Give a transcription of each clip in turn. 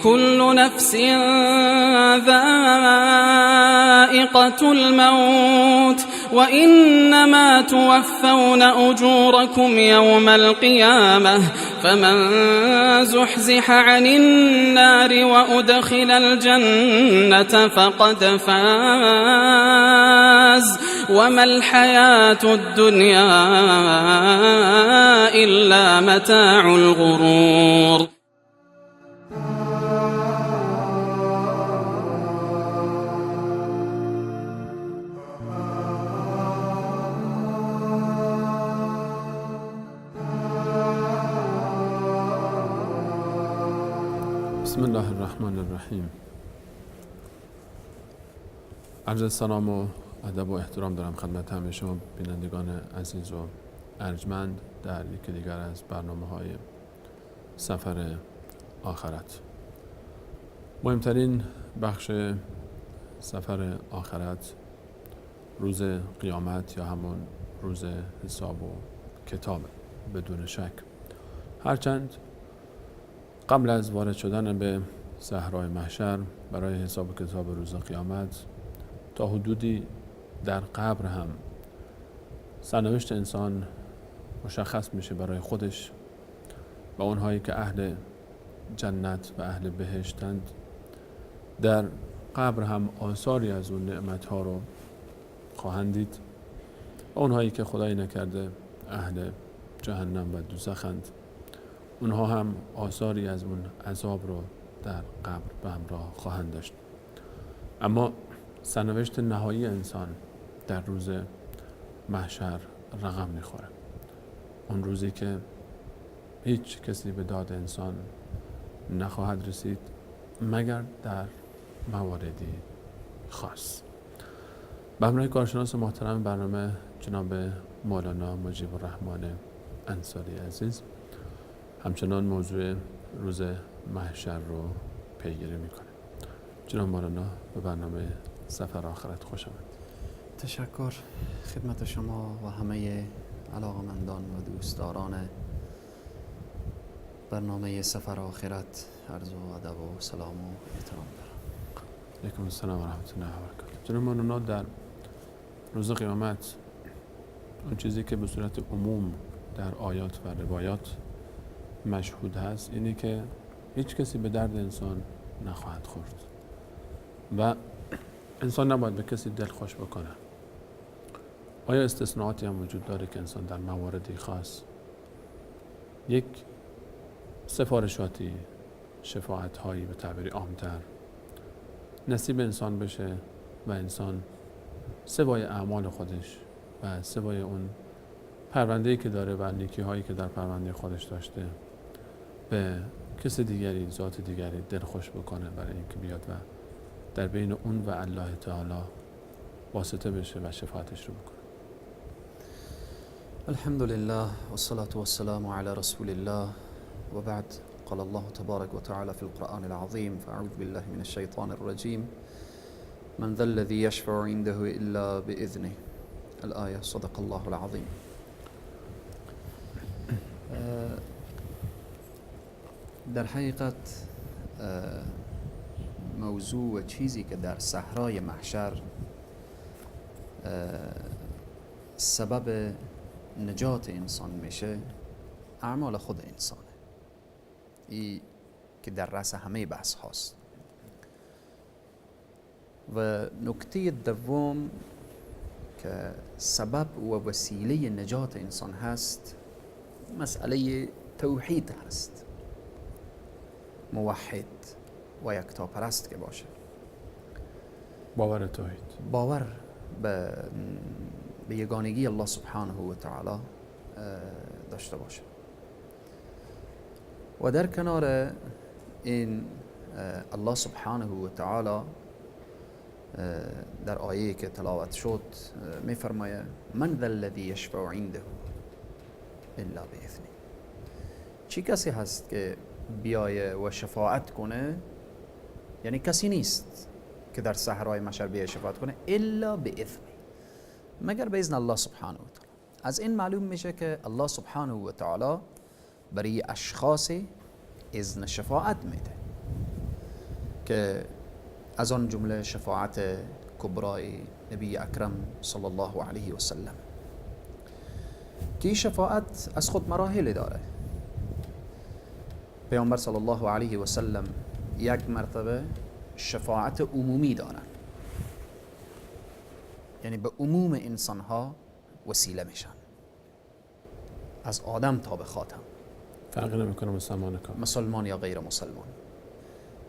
كل نفس ذائقة الموت وإنما توفون أجوركم يوم القيامة فمن زحزح عن النار وأدخل الجنة فقد فاز وما الحياة الدنيا إلا متاع الغرور. بسم الله الرحمن الرحیم. عرض سلام و ادب و احترام دارم خدمت همه شما بینندگان عزیز و ارجمند در یکی دیگر از برنامه‌های سفر آخرت. مهمترین بخش سفر آخرت روز قیامت یا همون روز حساب و کتاب بدون شک. هرچند قبل از وارد شدن به صحرای محشر برای حساب و کتاب روز قیامت تا حدودی در قبر هم سرنوشت انسان مشخص میشه برای خودش و اونهایی که اهل جنت و اهل بهشتند در قبر هم آثاری از اون نعمتها رو خواهند دید و اونهایی که خدایی نکرده اهل جهنم و دوزخند اونها هم آثاری از اون عذاب رو در قبر به همراه خواهند داشت. اما سرنوشت نهایی انسان در روز محشر رقم میخوره، اون روزی که هیچ کسی به داد انسان نخواهد رسید مگر در مواردی خاص. به همراه کارشناس محترم برنامه جناب مولانا مجیب الرحمن انصاری عزیز همچنان موضوع روز محشر رو پیگیری میکنه. جناب مولانا به برنامه سفر آخرت خوش آمد. تشکر خدمت شما و همه علاقمندان و دوستداران برنامه سفر آخرت عرض و ادب و سلام و احترام دارم. علیکم السلام و رحمت الله و برکاته. جناب مولانا، در روز قیامت اون چیزی که به صورت عموم در آیات و روایات مشهود هست اینه که هیچ کسی به درد انسان نخواهد خورد و انسان نباید به کسی دل خوش بکنه. آیا استثناءاتی هم وجود داره که انسان در مواردی خاص یک سفارشاتی، شفاعت‌هایی به تعبیر عام‌تر نصیب انسان بشه و انسان سوای اعمال خودش و سوای اون پرونده‌ای که داره و نیکی‌هایی که در پرونده خودش داشته به کس دیگری، ذات دیگری دل خوش بکنه برای اینکه بیاد و در بین اون و الله تعالی واسطه بشه و شفاعتش رو بکنه؟ الحمد لله والصلاة والسلام على رسول الله وبعد. قال الله تبارك وتعالى في القرآن العظيم: فأعوذ بالله من الشيطان الرجيم، من ذا الذي يشفع عنده إلا بإذنه. الآية. صدق الله العظيم. در حقیقت موضوع و چیزی که در صحرای محشر سبب نجات انسان میشه اعمال خود انسانه، ای که در رأس همه بحث هاست. و نکته دوم که سبب و وسیله نجات انسان هست مسئله توحید هست، موحد و یکتاپرست که باشه، باور توحید، باور به یگانگی الله سبحانه و تعالی داشته باشه. و در کنار این الله سبحانه و تعالی در آیه که تلاوت شد میفرمایه من ذا الذی یشفع عنده الا باذنه. چی کسی هست که بیایه و شفاعت کنه؟ یعنی کسی نیست که در صحرای محشر بیایه شفاعت کنه الا باذنه، مگر باذن الله سبحانه و تعالی. از این معلوم میشه که الله سبحانه و تعالی برای اشخاص اذن شفاعت میده. که از آن جمله شفاعت کبرای نبی اکرم صلی الله علیه و سلم، که این شفاعت از خود مراحل داره. پیامبر صلی الله علیه و سلم یک مرتبه شفاعت عمومی دارن، یعنی به عموم انسانها وسیله میشن، از آدم تا به خاتم، فرق نمیکنه مسلمان کافر، مسلمان یا غیر مسلمان.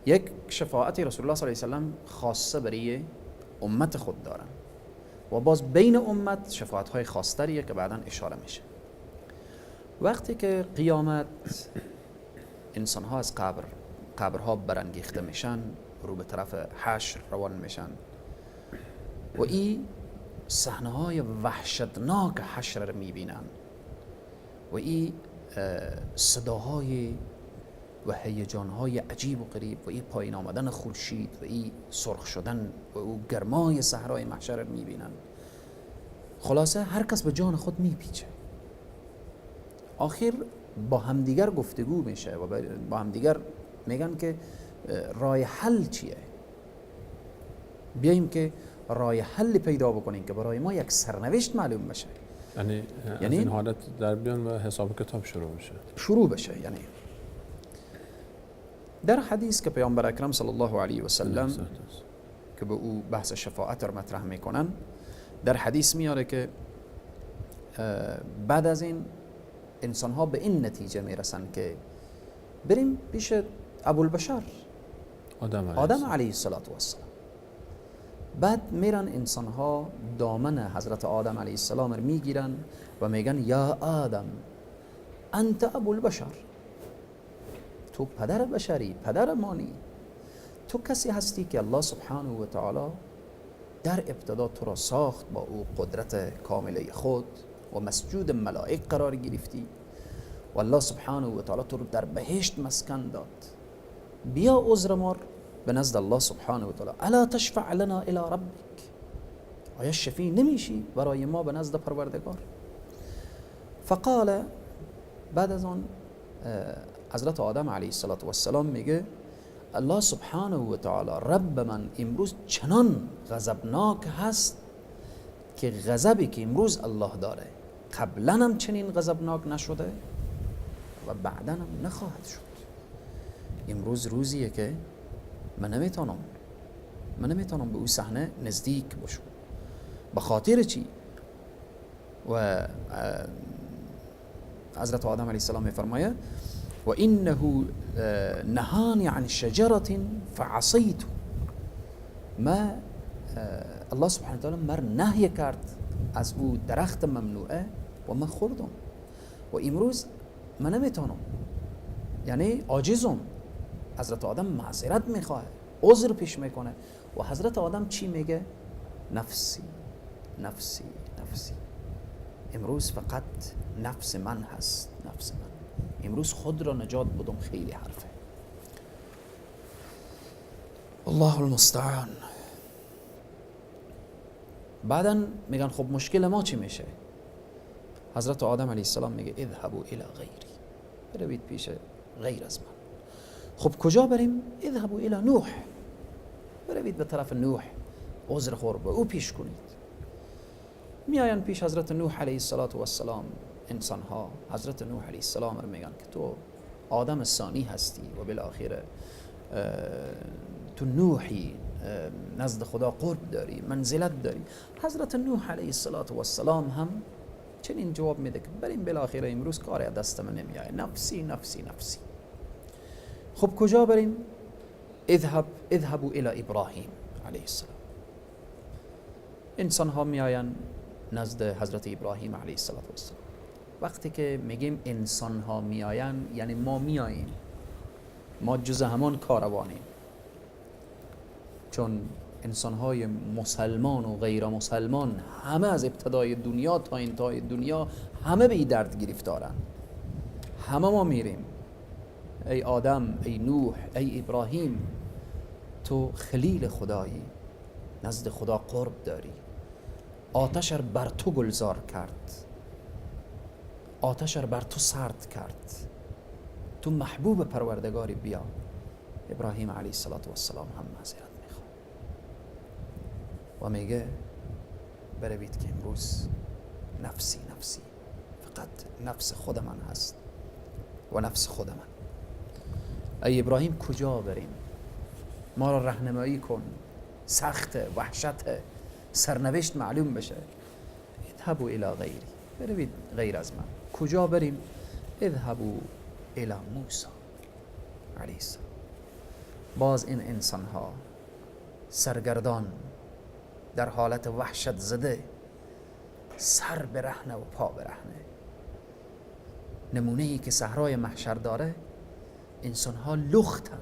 یک شفاعت رسول الله صلی الله علیه و سلم خاصه برای امت خود دارن و باز بین امت شفاعت های خاصتریه که بعدا اشاره میشه. وقتی که قیامت انسان ها از قبرها برانگیخته میشن، رو به طرف حشر روان میشن و این صحنه های وحشتناک حشر رو میبینن و این صداهای و هیجانهای عجیب و غریب و این پایین آمدن خورشید و این سرخ شدن و او گرمای صحرای محشر رو میبینن. خلاصه هر کس به جان خود میپیچه. آخر با همدیگر گفتگو میشه و با همدیگر میگن که راه حل چیه؟ بیاییم که راه حل پیدا بکنیم که برای ما یک سرنوشت معلوم بشه، یعنی از این حالت در بیان و حساب کتاب شروع بشه. یعنی در حدیث که پیامبر اکرم صلی الله علیه و سلم که به او بحث شفاعت رو مطرح میکنن، در حدیث میاره که بعد از این انسان ها به این نتیجه میرسن که بریم پیش ابوالبشر آدم علیه الصلاة والسلام. بعد میرن انسان ها دامن حضرت آدم علیه السلام رو میگیرن و میگن یا آدم انت ابوالبشر، تو پدر بشری، پدر مانی، تو کسی هستی که الله سبحانه و تعالی در ابتدا تو را ساخت با او قدرت کامله خود و مسجود ملائک قرار گرفتی و الله سبحانه و تعالی تو رو در بهشت مسکن داد. بیا عذر ما به نزد الله سبحانه و تعالی، الا تشفع لنا الی ربک، آیا شفیع نمیشی برای ما به نزد پروردگار؟ فقال، بعد از آن حضرت آدم علیه السلام میگه الله سبحانه و تعالی رب من امروز چنان غضبناک هست که غضبی که امروز الله داره قبلا هم چنین غضبناک نشده و بعدا هم نخواهد شد. امروز روزیه که من نمیتونم به او صحنه نزدیک باشم. به خاطر چی؟ و حضرت آدم علیه السلام میفرمایه و انه نهانی عن شجرة فعصیت، ما الله سبحانه و تعالی مر نهی کرد از او درخت ممنوعه و من خوردم و امروز من نمیتونم، یعنی عاجزم. حضرت آدم معذرت میخواه، عذر پیش میکنه و حضرت آدم چی میگه؟ نفسی نفسی نفسی، امروز فقط نفس من هست، نفس من، امروز خود را نجات بدم خیلی حرفه. الله المستعان. بعدا میگن خب مشکل ما چی میشه؟ حضرت آدم علیه السلام میگه اذهبوا الی غیری، بروید پیش غیر از من. خب کجا بریم؟ اذهبوا الی نوح، بروید به طرف نوح، عذر خور به او پیش کنید. میآیند پیش حضرت نوح علیه السلام. انسان ها حضرت نوح علیه السلام رو میگن که تو آدم ثانی هستی و بالاخره تو نوحی، نزد خدا قرب داری، منزلت داری. حضرت نوح علیه السلام هم چنین جواب میده که بریم بالاخره امروز کاری دست من نمیآید، نفسی نفسی نفسی. خب کجا بریم؟ اذهبوا الی ابراهیم علیه السلام. انسان ها میآیند نزد حضرت ابراهیم علیه السلام. وقتی که میگیم انسان ها میآیند یعنی ما میآییم، ما جز همان کاروانیم، چون انسان های مسلمان و غیر مسلمان همه از ابتدای دنیا تا انتهای دنیا همه به این درد گرفتارن. همه ما میریم، ای آدم، ای نوح، ای ابراهیم، تو خلیل خدایی، نزد خدا قرب داری، آتش بر تو گلزار کرد، آتش بر تو سرد کرد، تو محبوب پروردگاری، بیا ابراهیم علیه السلام هم معذرت میخواد و میگه بروید که امروز نفسی نفسی، فقط نفس خود من هست و نفس خود من. ای ابراهیم کجا بریم؟ ما را راهنمایی کن، سخت وحشت سرنوشت معلوم بشه. اذهبوا الی غیری، بروید غیر از من. کجا بریم؟ اذهبوا الی موسی علیه السلام. باز این انسان ها سرگردان در حالت وحشت زده، سر برهنه و پا برهنه. نمونه ای که صحرای محشر داره، انسان ها لختن،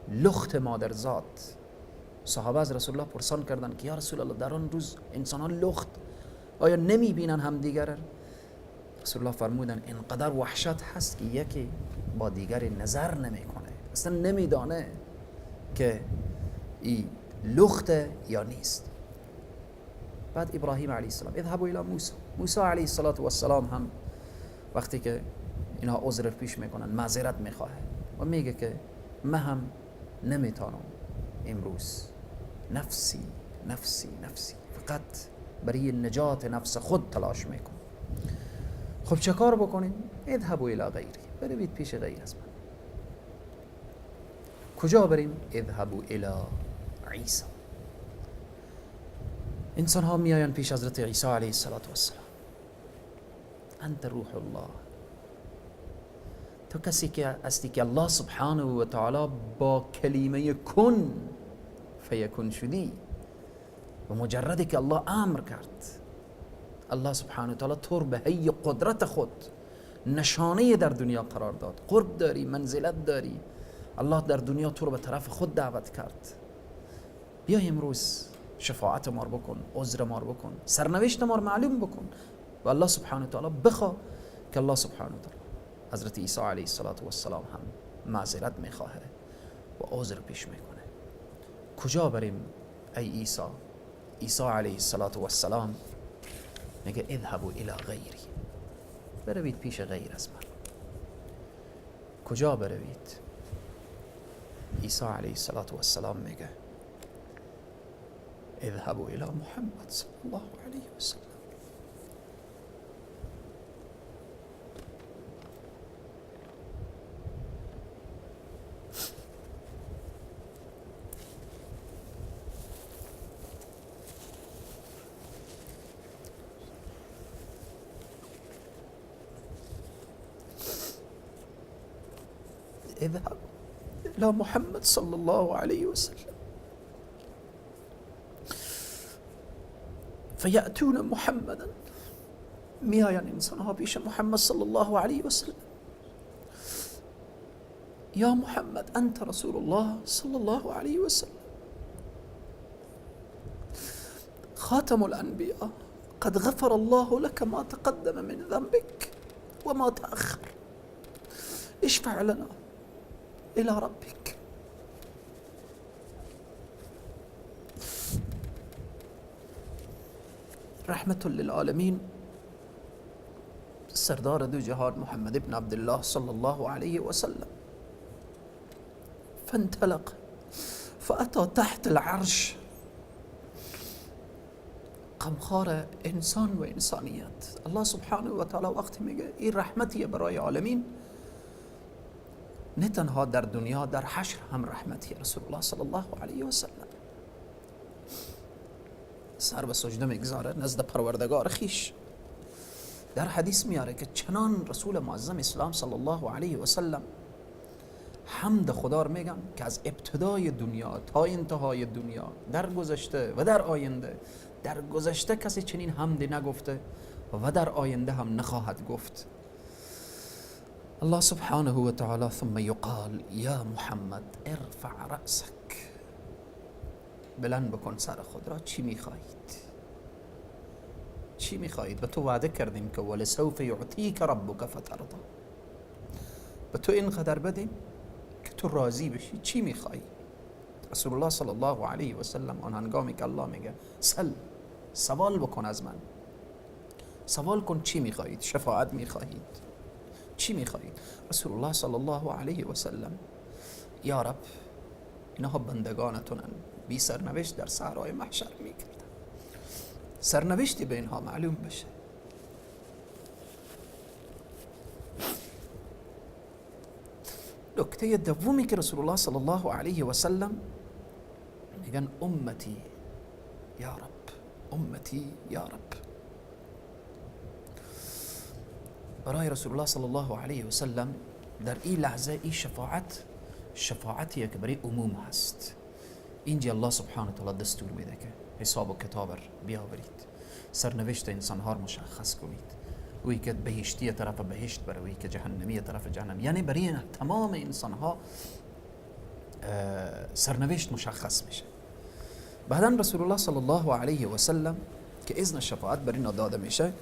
لخت مادرزاد. صحابه از رسول الله پرسان کردن که یا رسول الله در آن روز انسان ها لخت آیا نمی بینن هم دیگر؟ رسول الله فرمودن اینقدر وحشت هست که یکی با دیگر نظر نمیکنه، اصلا نمیدانه که ای لخت یا نیست. بعد ابراهیم علیه السلام اذهبوا الی موسی. موسی علیه السلام هم وقتی که اینها عذر پیش میکنن معذرت میخواه و میگه که من هم نمیتونم امروز، نفسی نفسی نفسی، فقط برای نجات نفس خود تلاش میکنم. خب چه کار بکنیم؟ اذهبوا الی غیری، بروید پیش غیر از من. کجا بریم؟ اذهبوا الی عیسی. انسان ها میآیند پیش حضرت عیسی علیه السلام. انت روح الله، تو کسی که هستی که الله سبحانه و تعالی با کلمه کن فیکون شدی و مجردی که الله امر کرد، الله سبحانه و تعالی تو به هی قدرت خود نشانه در دنیا قرار داد. قرب داری، منزلت داری، الله در دنیا تو رو به طرف خود دعوت کرد. بیا امروز شفاعت ما رو بکن، عذر ما رو بکن، سرنوشت ما رو معلوم بکن و الله سبحانه و تعالی بخوا که الله سبحانه و تعالی. حضرت عیسی علیه السلام هم معذرت میخواهه و عذر پیش میکنه. کجا بریم ای عیسی؟ عیسی علیه السلام میگه اذهبوا الی غیری، بروید پیش غیر از من. کجا بروید؟ عیسی علیه السلام میگه اذهبوا الى محمد صلی الله علیه و سلم. اذهب إلى محمد صلى الله عليه وسلم. فيأتون محمدا، میآیند انسان ها پیش محمد صلی الله علیه و سلم. یا محمد انت رسول الله صلی الله علیه و سلم، خاتم الانبیاء، قد غفر الله لك ما تقدم من ذنبك وما تأخر، اشفع لنا إلى ربك. رحمة للعالمين سردار دو جهان محمد بن عبد الله صلى الله عليه وسلم. فانطلق فأتى تحت العرش. غمخوار انسان و انسانیت. الله سبحانه و تعالی وقتی میگه این رحمتیه برای عالمین، نه تنها در دنیا، در حشر هم رحمتی رسول الله صلی الله علیه و سلم. سر به سجده میگذاره نزد پروردگار خیش. در حدیث میاره که چنان رسول معظم اسلام صلی الله علیه و سلم حمد خدا رو میگم که از ابتدای دنیا تا انتهای دنیا، در گذشته و در آینده، در گذشته کسی چنین حمدی نگفته و در آینده هم نخواهد گفت. الله سبحانه و تعالی ثم یقال یا محمد ارفع رأسک، بلند بکن سر خود را، چی میخواهید؟ چی میخواهید؟ به تو وعده کردیم که ولسوف یعطیک ربک فترضی، به تو اینقدر بدیم که تو راضی بشی. چی میخوایی؟ رسول الله صلی الله علیه و سلم آن هنگامی که الله میگه سل، سوال بکن از من، سوال کن چی میخواهید؟ شفاعت میخواهید؟ چی میخواهید؟ رسول الله صلی الله علیه و سلم یا رب اینها بندگانتونن، بی سرنوشت در صحرای محشر میکردن، سرنوشتی به اینها معلوم بشه. نکته دومی که رسول الله صلی الله علیه و سلم میگن امتی یا رب، امتی یا رب. برای رسول الله صلی الله علیه و سلم در این لحظه این شفاعت شفاعتیه که برای عموم هست. اینجا الله سبحانه و تعالی دستور میده که حساب و کتاب را بیاورید، سرنوشت انسانها را مشخص کنید، اوی که بهشتی طرف بهشت بره، اوی که جهنمی طرف جهنم، یعنی برای تمام انسانها سرنوشت مشخص میشه. بعدا رسول الله صلی الله علیه و سلم که اذن شفاعت بر اینا داده میشه،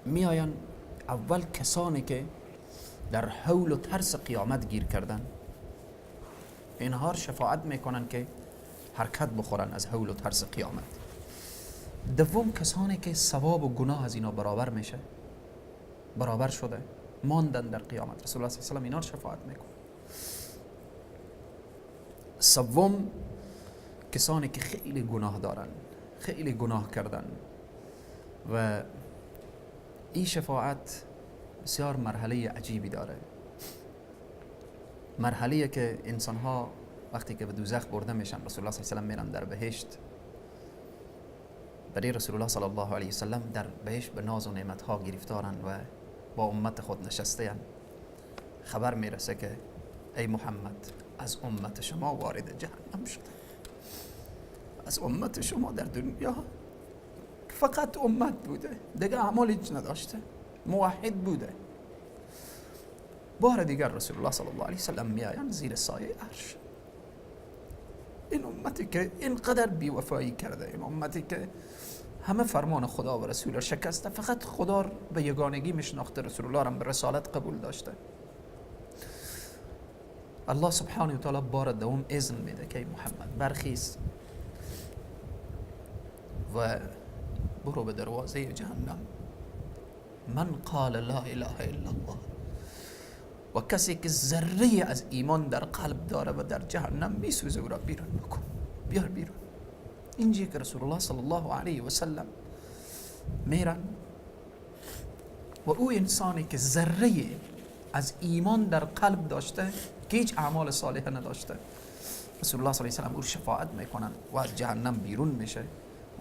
میآیند اول کسانی که در حول و ترس قیامت گیر کردن، اینها شفاعت میکنن که حرکت بخورن از حول و ترس قیامت. دوم کسانی که ثواب و گناه از اینا برابر میشه، برابر شده، ماندن در قیامت، رسول الله صلی الله علیه و سلم اینا شفاعت میکنن. سوم کسانی که خیلی گناه دارن، خیلی گناه کردن و این شفاعت بسیار مرحله عجیبی داره. مرحله که انسان ها وقتی که به دوزخ برده میشن، رسول الله صلی الله علیه و سلم میرن در بهشت، برای رسول الله صلی الله علیه و سلم در بهشت به ناز و نعمت ها گرفتارن و با امت خود نشسته ان. خبر میرسه که ای محمد از امت شما وارد جهنم شده، از امت شما در دنیا فقط امت بوده، دیگه اعمال هیچ نداشته، موحد بوده. بار دیگر رسول الله صلی الله علیه و سلم میآیند زیر سایه عرش. این امتی که اینقدر بیوفایی کرده، این امتی که همه فرمان خدا و رسول را شکسته، فقط خدا را به یگانگی میشناخته، رسول الله را به رسالت قبول داشته. الله سبحانه و تعالی بار دوم اذن میده که محمد برخیز و برو به دروازه جهنم. من قال لا اله الا الله، و کسی که ذره از ایمان در قلب داره و در جهنم میسوزه او را بیرون بکن، بیار بیرون. اینجا که رسول الله صلی الله علیه و سلم میرن و او انسانی که ذره از ایمان در قلب داشته که هیچ اعمال صالحه نداشته، رسول الله صلی الله علیه و سلم او شفاعت میکنن و از جهنم بیرون میشه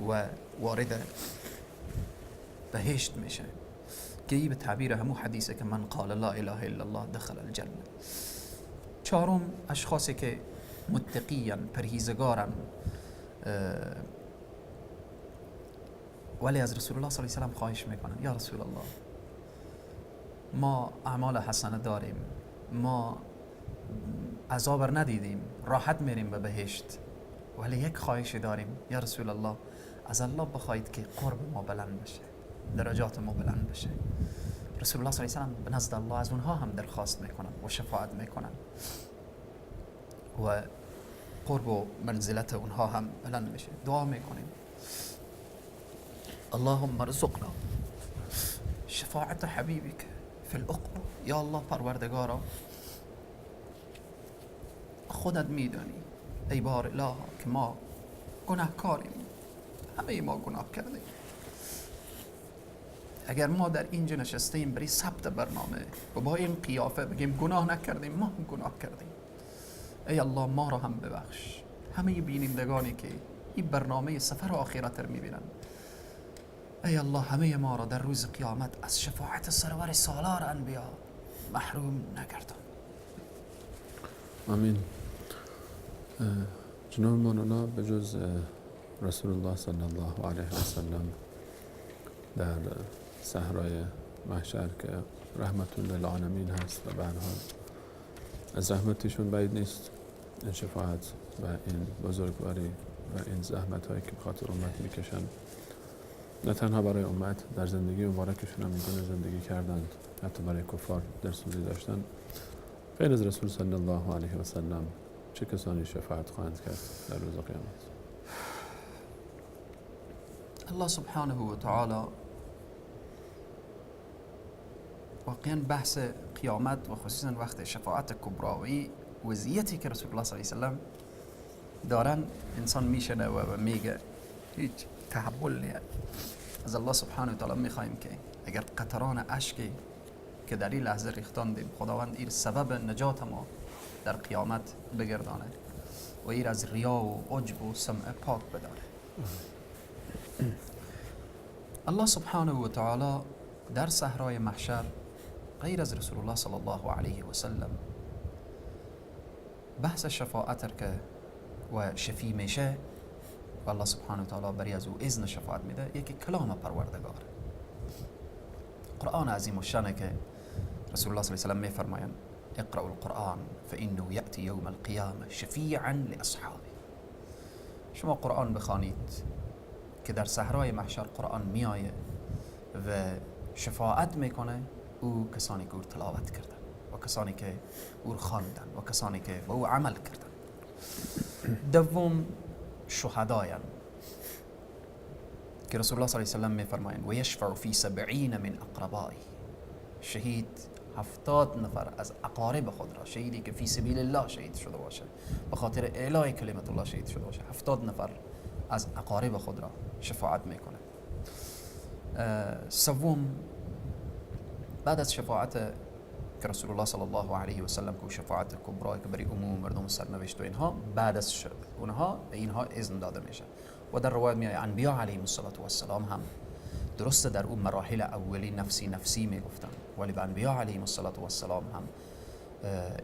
و وارد بهشت میشه، که به تعبیر همو حدیثه که من قال لا اله الا الله دخل الجنه. چهارم اشخاصی که متقیان، پرهیزگارن، ولی از رسول الله صلی الله علیه و سلم خواهش میکنن یا رسول الله ما اعمال حسنه داریم، ما عذاب را ندیدیم، راحت میریم به بهشت، ولی یک خواهش داریم یا رسول الله از الله بخواید که قرب ما بلند بشه، درجات ما بلند بشه. رسول الله صلی الله علیه و سلم به نزد الله از اونها هم درخواست میکنن و شفاعت میکنن و قرب و منزلت اونها هم بلند میشه. دعا میکنیم اللهم ارزقنا شفاعت حبیبک فی العقبه. یا الله پروردگارا خودت میدانی ای بار اله که ما گناهکاریم، همه ما گناه کردیم. اگر ما در اینجا نشستیم برای ثبت برنامه و با این قیافه بگیم گناه نکردیم، ما هم گناه کردیم. ای الله ما را هم ببخش. همه بینندگانی که این برنامه سفر آخرت رو میبینن، ای الله همه ما را در روز قیامت از شفاعت سرور سالار انبیا محروم نگردان. آمین. جناب مولانا به جز رسول الله صلی الله علیه و سلم در صحرای محشر که رحمت للعالمین هست و به هر حال از رحمتشون بعید نیست این شفاعت و این بزرگواری و این زحمت هایی که به خاطر امت میکشن، نه تنها برای امت، در زندگی مبارکشون هم اینگونه زندگی کردند، حتی برای کفار درسوزی داشتن. غیر از رسول صلی الله علیه و سلم چه کسانی شفاعت خواهند کرد در روز قیامت؟ الله سبحانه و تعالی واقعا بحث قیامت و خصوصا وقت شفاعت کبراوی، وضعیتی که رسول الله صلی الله علیه و سلم دارن، انسان میشنه و میگه هیچ تحول نیست. از الله سبحانه و تعالی میخوایم که اگر قطران اشکی که در این لحظه ریختاندیم، خداوند این سبب نجات ما در قیامت بگردانه و این از ریا و عجب و سمع پاک بداره. الله سبحانه و تعالی در صحرای محشر غیر از رسول الله صلی الله علیه و سلم بحث شفاعت که و شفیع میشه و الله سبحانه و تعالی برای از او اذن شفاعت میده، یکی کلام پروردگار، قرآن عظیم الشانه که رسول الله صلی الله علیه و سلم میفرمایند اقرأوا القرآن فإنه یأتی یوم القیامة شفیعا لأصحابه. شما قرآن بخوانید که در صحرای محشر قرآن میآیه و شفاعت میکنه او کسانی که او تلاوت کردن و کسانی که او خواندن و کسانی که با او عمل کردن. دوم شهدایان که رسول الله صلی الله علیه و سلم میفرمایند و یشفع فی 70 من اقربائه، شهید 70 نفر از اقارب خود را، شهیدی که فی سبیل الله شهید شده باشه، به خاطر اعلای کلمت الله شهید شده باشه، 70 نفر از اقارب خود را شفاعت میکنه. سوم بعد از شفاعت که رسول الله صلی الله علیه و سلم که شفاعت کبرا که برای عموم مردم سرنوشت و اینها، بعد از اونها به اینها اذن داده میشه و در روایت میآید انبیا علیهم الصلاة والسلام هم درست در اون مراحل اولی نفسی نفسی میگفتن، ولی به انبیا علیهم الصلاة والسلام هم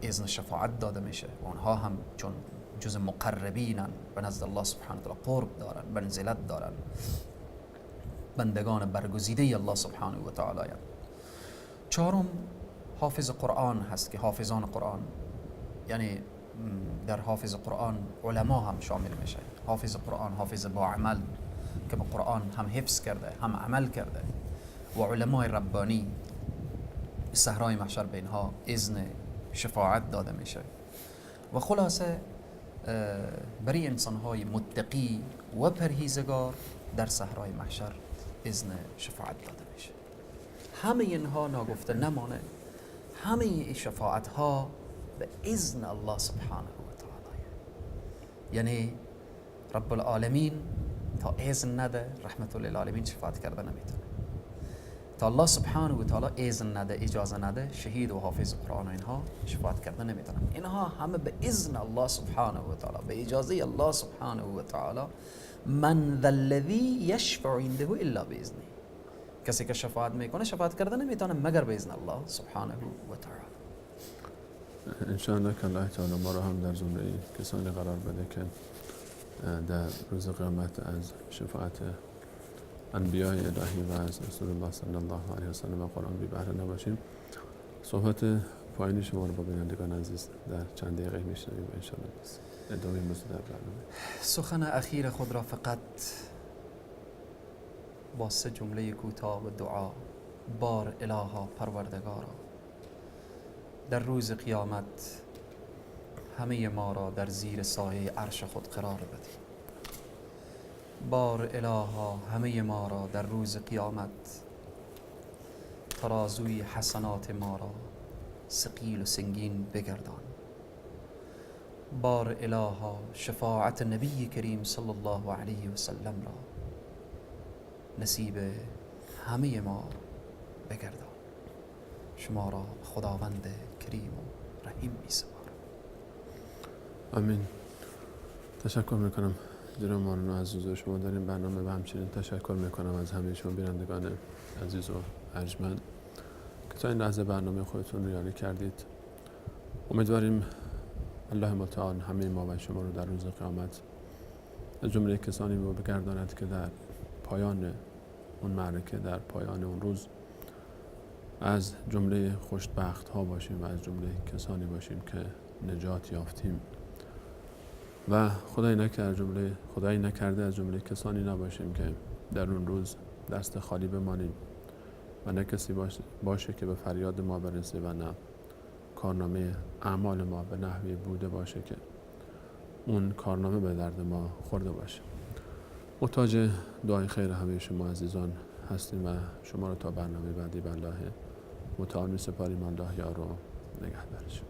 اذن شفاعت داده میشه و اونها هم چون جز مقربینن به نزد الله سبحانه و تعالی قرب دارن، منزلت دارن، بندگان برگزیده الله سبحانه و تعالی. چهارم حافظ قرآن هست که حافظان قرآن، یعنی در حافظ قرآن علما هم شامل میشه. حافظ قرآن، حافظ با عمل که به قرآن هم حفظ کرده هم عمل کرده، و علمای ربانی صحرای محشر به اینها اذن شفاعت داده میشه. و خلاصه برای انسانهای متقی و پرهیزگار در صحرای محشر اذن شفاعت داده میشه. همه اینها ناگفته نمانه، همه این شفاعت ها به اذن الله سبحانه و تعالی، یعنی رب العالمین تا اذن نده رحمت للعالمین شفاعت کرده نمیتونه. تا الله سبحانه و تعالی اذن نده، اجازه نده، شهید و حافظ قرآن و اینها شفاعت کرده نمیتونن. اینها همه به اذن الله سبحانه و تعالی، به اجازه الله سبحانه و تعالی. من ذا الذی یشفع عنده الا باذنه، کسی که شفاعت میکنه شفاعت کرده نمیتونه مگر به اذن الله سبحانه و تعالی. انشاءالله که الله تعالی ما را هم در زمره کسانی قرار بده که در روز قیامت از شفاعت انبیاء الهی و از رسول الله صلی الله علیه و سلم و قرآن بی بهره نباشیم. صحبت پایانی شما رو با بینندگان عزیز در چند دقیقه میشنویم و انشاءالله ادامه موضوع در برنامه. سخن اخیر خود را فقط با 3 جمله کوتاه و دعا. بار الها پروردگارا، در روز قیامت همه ما را در زیر سایه عرش خود قرار بده. بار الها همه ما را در روز قیامت ترازوی حسنات ما را ثقیل و سنگین بگردان. بار الها شفاعت نبی کریم صلی الله علیه و سلم را نصیب همه ما بگردان. شما را خداوند کریم و رحیم می سپارم. آمین. تشکر میکنم جناب مارونو از حضور شما در این برنامه و همچنین تشکر میکنم از همه شما بینندگان عزیز و ارجمند که تا این لحظه برنامه خودتون رو یاری کردید. امیدواریم الله متعال همه ما و شما رو در روز قیامت از جمله کسانی رو بگرداند که در پایان اون معرکه، در پایان اون روز از جمله خوشبخت ها باشیم و از جمله کسانی باشیم که نجات یافتیم و خدای نکرده از جمله کسانی نباشیم که در اون روز دست خالی بمانیم و نه کسی باشه که به فریاد ما برسه و نه کارنامه اعمال ما به نحوی بوده باشه که اون کارنامه به درد ما خورده باشه. محتاج دعای خیر همه شما عزیزان هستیم و شما رو تا برنامه بعدی به الله متعال می سپاریم. الله یار و نگهدارش.